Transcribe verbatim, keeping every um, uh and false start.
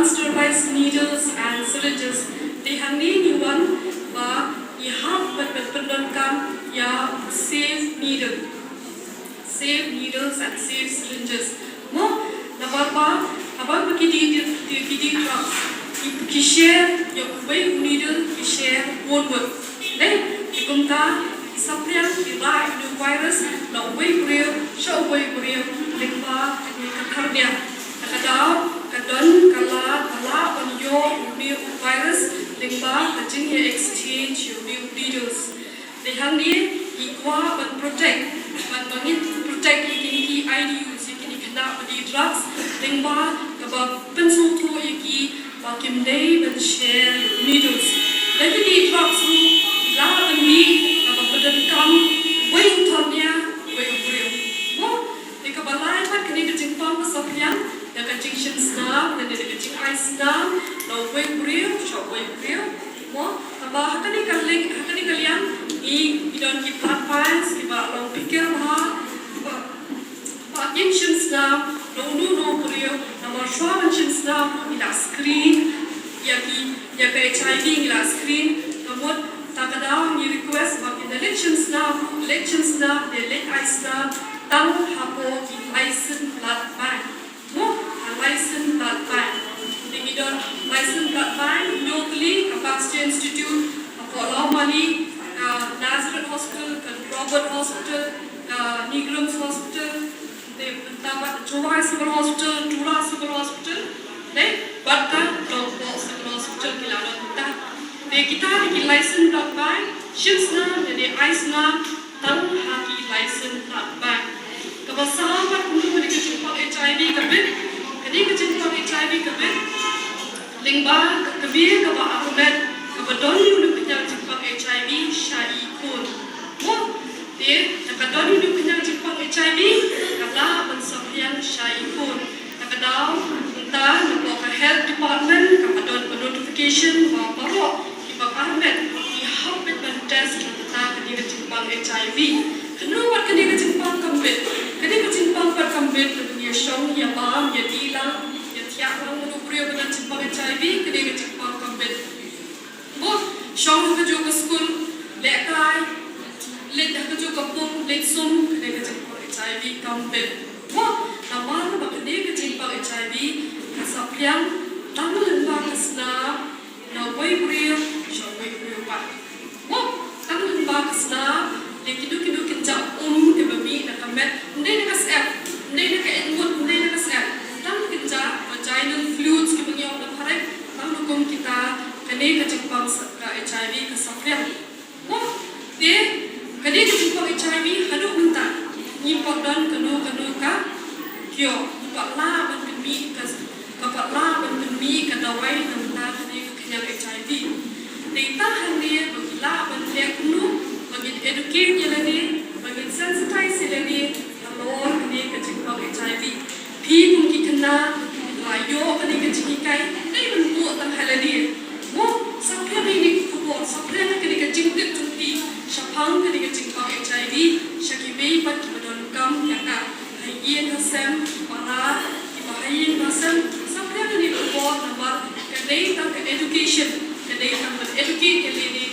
Sterilized needles and syringes. Te hangne ngi wan ba ngi hap ban pyndonkam ïa u safe needle. Safe needles and safe syringes. Mo, namar ba haba ki dih, ki dih drugs, ki share ïa uwei u needle, ki share bun bun. Dei, te kumta ki saphriang ki rah ïa u virus na uwei u briew sha uwei u briew lyngba kane ka thar niam. Te ka daw ka don ka lad, ka lad ban ïoh ïa une u virus lyngba ka jingïa exchange ïa une u needles. Te hangne ngi kwah ban protect, ban, ban ngin protect ïa kine ki I D Us, ïa kine ki khynnah ba dih drugs, lyngba kaba pynsngewthuh ïa ki ba kim dei ban share needles. Lada ki dih drugs ruh ki lah ban dih kaba pyndonkam uwei u thar niam, uwei u briew. Mo, te kaba lai pat kane ka jingpang ka saphriang da ka jingshinsnam, da ka jingaisnam na uwei u briew sha uwei u briew. Mo, haba ha kane ka liang, ha kane ka liang ngi, ngi don ki blood banks kiba long phikir bha, ba, ba kin shinsnam na uno uno u briew, namar shuwa ban shinsnam ngi la screen ïa ki, ïa ka H I V ngi la screen. Ka mut ta ka daw ngi request ba kin da leit shinsnam, leit shinsnam, leit aisnam tang hapoh ki licensed blood bank. Mo, a licensed blood bank. Te ngi don licensed blood bank hynñiew tylli, ka Pasteur Institute, ka Palau Mali, ka Nazareth Hospital, ka Robert Hospital, ka Negrams Hospital, te mynta bad Jowai Civil Hospital, Tura Civil Hospital, te bad ka Nongpoh Civil Hospital ki la don mynta. Te kita ki licensed blood bank, shinsnam ne aisnam tang ha ki licensed blood bank. Kaba saw pat kumno kane ka jingpang H I V ka bit, kane ka jingpang H I V ka bit lyngba ka kmie kaba armet kaba don ïa une u khñiang jingpang H I V sha i khun. Mo, te da ka don ïa une u khñiang jingpang H I V ka lah ban saphriang sha i khun. Te ka daw mynta napoh ka health department ka don ka notification ba baroh kiba armet ki hap ban test na ka bynta kane ka jingpang H I V. Kano pat kane ka jingpang kam bit, kane ka jingpang pat kam bit, kaba ngi ïa shong ïa bam ïa dih lang ïa thiah lang mano u briew ba don jingpang H I V, kane ka jingpang kam bit. Mo, shong ha kajuh ka skul, lehkai, leit ha kajuh ka pung, leit sum, kane ka jingpang H I V kam bit. Mo, namar ba kane ka jingpang H I V ka saphriang tang lyngba ka snam na uwei u briew sha uwei u briew pat. Mo, tang lyngba ka snam, lei kino kino kynja um kiba mih na ka met, ym dei na ka syep, ym dei na ka itmut, ym dei na ka syep. Tang kynja vaginal fluids kiba ngi ong na phareng, tang rukom kita, kane ka jingpang sa-, ka H I V ka saphriang. Mo, te kane ka jingpang H I V haduh mynta ngim pat don kano kano ka cure, ngim pat lah ban pynmih ka, ngim pat lah ban pynmih ka dawai na bynta kane ka khñiang H I V. Te ita hangne ba ngi lah ban leh kumno ba ngin educate ïa lade, ba ngin sensitize ïa lade halor kane ka jingpang H I V. Phi kum ki khynnah la ïoh kane ka jinghikai, dei ban buh tang ha lade. Mo, saphriang ïa kane ka khubor, saphriang ïa kane ka jingtip jong phi shaphang kane ka jingpang H I V sha kiwei pat kiba donkam ïa ka. Ha ïing ha sem, ki para, kiba ha ïing ha sem, saphriang ïa kane ka khubor namar ka dei tang ka education, ka dei tang ban educate ïa lade.